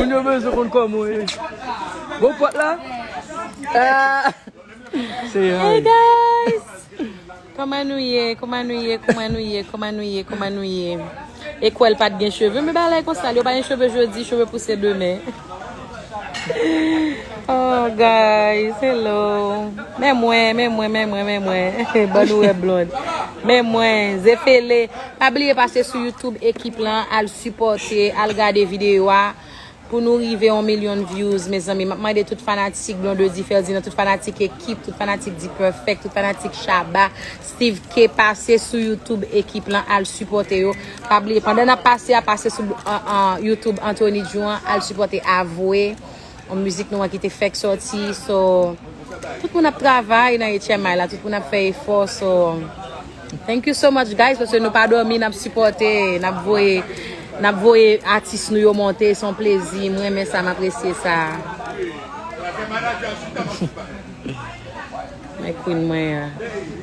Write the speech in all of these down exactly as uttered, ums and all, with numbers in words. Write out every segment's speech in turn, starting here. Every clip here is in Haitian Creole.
Yo bezwen konn kòman w ye. Bon pòt la. Ah. Say Hey hi. Guys! Kòman nou ye? Kòman nou ye? Kòman nou ye? Kòman nou ye? Kòman nou ye? E kwè l pa t gen cheve. Men bagay konsa, yo pa gen cheve jodi, cheve pouse demen. Oh, guys, hello. Men mwen, men mwen, men mwen, men mwen. Ban nou wè blond. Men mwen, Zefele. Pa bliye pase sou YouTube ekip lan, al sipòte, al gade videyo a. Pou nou rive yon milyon views, mezanmi. M ap mande tout fanatik Blondedy Ferdinand, tout fanatik ekip, tout fanatik D-Perfect, tout fanatik Shabba, Steve K, pase sou YouTube ekip lan, al sipòte yo. Pa bliye, pandan n ap pase a, pase sou an, an, YouTube Anthony Djou an, al sipòte Avwe, yon mizik nou an ki te fèk sòti. So, tout moun ap travay nan H M I la, tout moun ap fè efò. So, thank you so much, guys, paske nou pa dòmi, n ap sipòte, n ap voye, n ap voye atis nou yo monte. Se yon plezi, m renmen sa, m apresye sa. Men queen mwen an.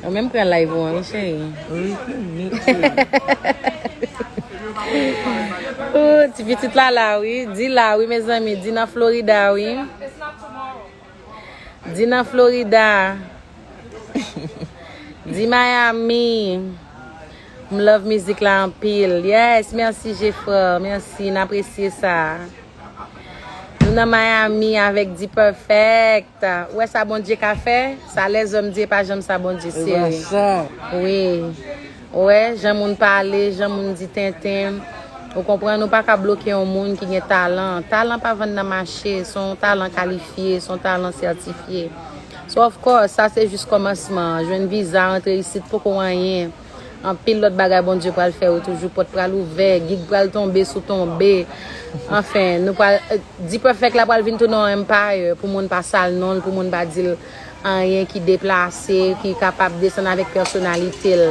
Ou menm pran live ou an, wi, cheri. Wi, queen, men cheri. Oh, ti pitit la la, wi. Di la, wi, mezanmi. Di nan Florida, wi. Di nan Florida. Di Miami. M love mizik la anpil. Yes, mèsi Jeffrey. Mèsi, n apresye sa. Nou nan Miami avèk D-Perfect. Ou wè sa Bondye ka fè? Sa lèzòm di, e pa janm sa Bondye, sere. Wi. Ou wè, jan moun pale, jan moun di tenten. Ou konprann, ou pa ka bloke yon moun ki gen talan. Talan pa vann nan mache, se yon talan kalifye, se yon talan sètifye. So, of course, sa se jis kòmansman. Jwenn viza, rantre isit, poko anyen. Anpil lòt bagay Bondye pral fè wi toujou. Pòt pral ouvè, gig pral tonbe sou tonbe. Anfen, nou pral, eh, D-Perfect la pral vin tounen yon empire pou moun pa sal non l, pou moun pa di l anyen ki deplase, ki kapab desann avèk pèsonalite l.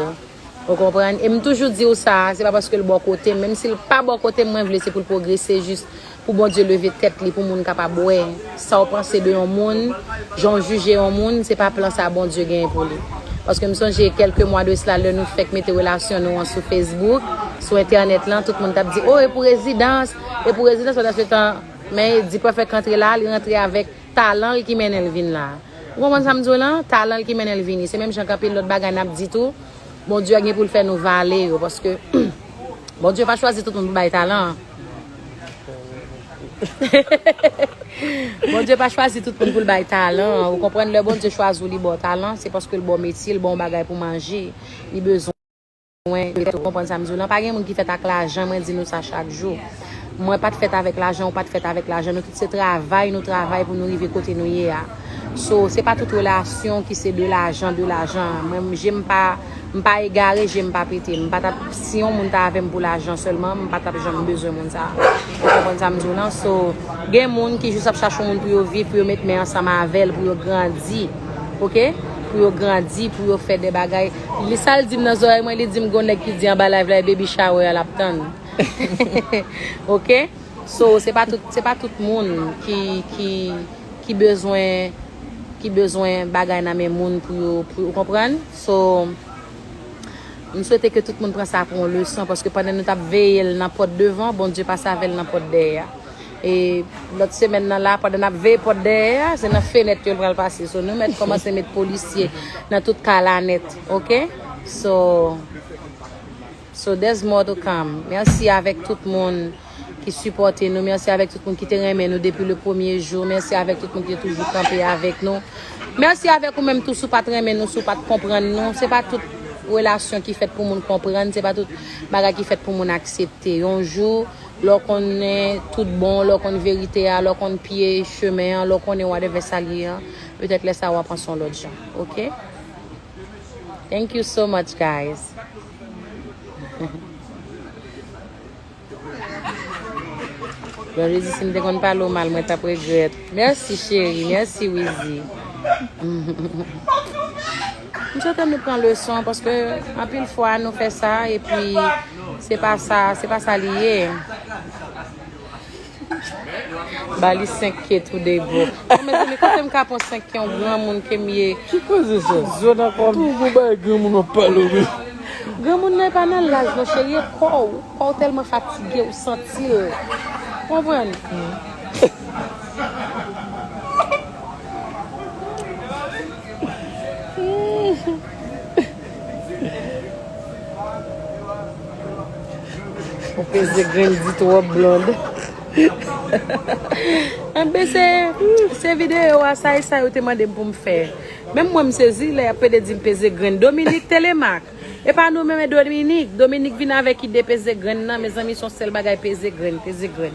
Ou konprann? E m toujou di w sa, se pa paske l bò kote m. Menm si l pa bò kote m, mwen vle se pou l pwogrese jis pou Bondye leve tèt li, pou moun kapab wè sa w panse de yon moun, jan w jije yon moun, se pa plan sa Bondye genyen pou li. Paske m sonje kèlke mwa de sila, lè nou fèk mete relasyon nou an sou Facebook, sou entènèt lan, tout moun t ap di, o, e pou rezidans, e pou rezidans, pandansetan, men D-Perfect rantre la, li rantre avèk talan l ki mennen l vin la. Ou konprann sa m di w lan? Talan l ki mennen l vini. Se menm jan k anpil lòt bagay n ap di tou. Bondye gen pou l fè nou vale yo, paske Bondye pa chwazi tout moun pou bay talan. Bondye pa chwazi tout moun pou l bay talan. Ou konprann? Lè Bondye chwazi w, li ba w talan, se paske l ba w metye, l ba w yon bagay pou manje. Li bezwen. Mwen, ou konprann sa m di w lan? Pa gen moun ki fèt ak lajan, mwen di nou sa chak jou. Mwen pa t fèt avèk lajan, ou pa t fèt avèk lajan. Nou tout se travay, nou travay pou nou rive kote nou ye a. So, se pa tout relasyon ki se de lajan, de lajan. Mwen, je m pa, m pa egare, je m pa pete. M pa t ap, si yon moun ta avè m pou lajan sèlman, m pa t ap janm bezwen moun sa a. Ou konprann sa m di w lan? So, gen moun ki jis ap chache yon moun pou yo viv, pou yo met men ansanm avè l, pou yo grandi. Oke? Pou yo grandi, pou yo fè de bagay. Li sa l di m nan zòrèy mwen, li di m gon nèg ki di anba live la, e baby shower a l ap tann. Oke? So, se pa tout, se pa tout moun ki, ki, ki bezwen, ki bezwen bagay nan men moun pou yo, pou, ou konprann? So, m swete ke tout moun pran sa pou yon leson, paske pandan nou t ap veye l nan pòt devan, Bondye pase avè l nan pòt dèyè a. E lòt semèn nan la, pandan n ap veye pòt dèyè a, se nan fenèt yo l pral pase. So, nou mèt kòmanse met polisye nan tout kay la nèt, oke? So, so there's more to come. Mèsi avèk tout moun ki sipòte nou. Mèsi avèk tout moun ki te renmen nou depi le premye jou. Mèsi avèk tout moun ki te toujou kanpe avèk nou. Mèsi avèk ou menm tou, si w pa t renmen nou, si w pa t konprann nou. Se pa tout relasyon ki fèt pou moun konprann, se pa tout bagay ki fèt pou moun aksepte. Yon jou, lè w konnen tout bon, lè w konn verite a, lè w konn pye chemen an, lè w konnen whatever sa l ye an, petèt lè sa a w a panse yon lòt jan. Oke? Thank you so much, guys. Blondedy, si m te konn pale w mal, mwen t ap regrèt. Mèsi, cheri. Mèsi, Wizi. M swete nou pran leson, paske anpil fwa nou fè sa, epi se pa sa, se pa sa li ye. Ba li senk K tou de bon. Bon, mezanmi, kote m ka pran senk K, yon granmoun ke m ye? Ki koze sa? Zòn ankò. Tou gwo bay granmoun w ap pale w. Granmoun nan e pa nan laj non, cheri, e kò w. Kò w tèlman fatige, ou santi l. Konprann? Ou peze grenn di twòp blond. Anben se, se videyo a sa e sa yo te mande m pou m fè. Menm mwen m sezi lè y ap pede di m peze grenn. Dominique Telemaque. E pa nou menm e Dominique. Dominique vin avèk ide peze grenn nan. Mezanmi, se yon sèl bagay peze grenn, peze grenn.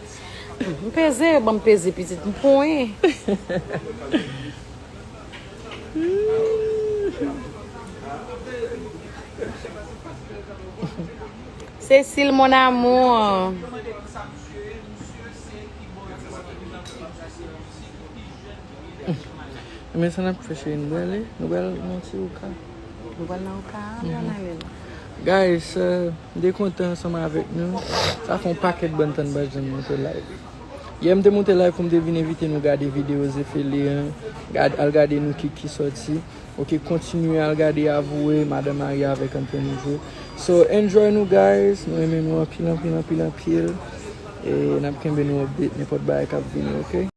M peze, yo ban m peze pitit, m ponyen. Cécile, mon amour. Men sa n ap fè, cheri, nou prale, nou pral nan ti Oka. Nou pral nan Oka, ann ale la. Guys, euh, m te kontan ansanm avèk nou. Sa fè yon pakèt bann tan m pa t janm monte live. Yè m te monte live pou m te vin envite nou gade videyo Zefele an. Gad, al gade nou ki, ki sòti. Ok, kontinye al gade Avoué, Madan Maria avèk Anthony Joe. So, enjoy nou, guys. Nou renmen nou anpil, anpil, anpil, anpil. E n ap kenbe nou update nenpòt bagay k ap vini, ok?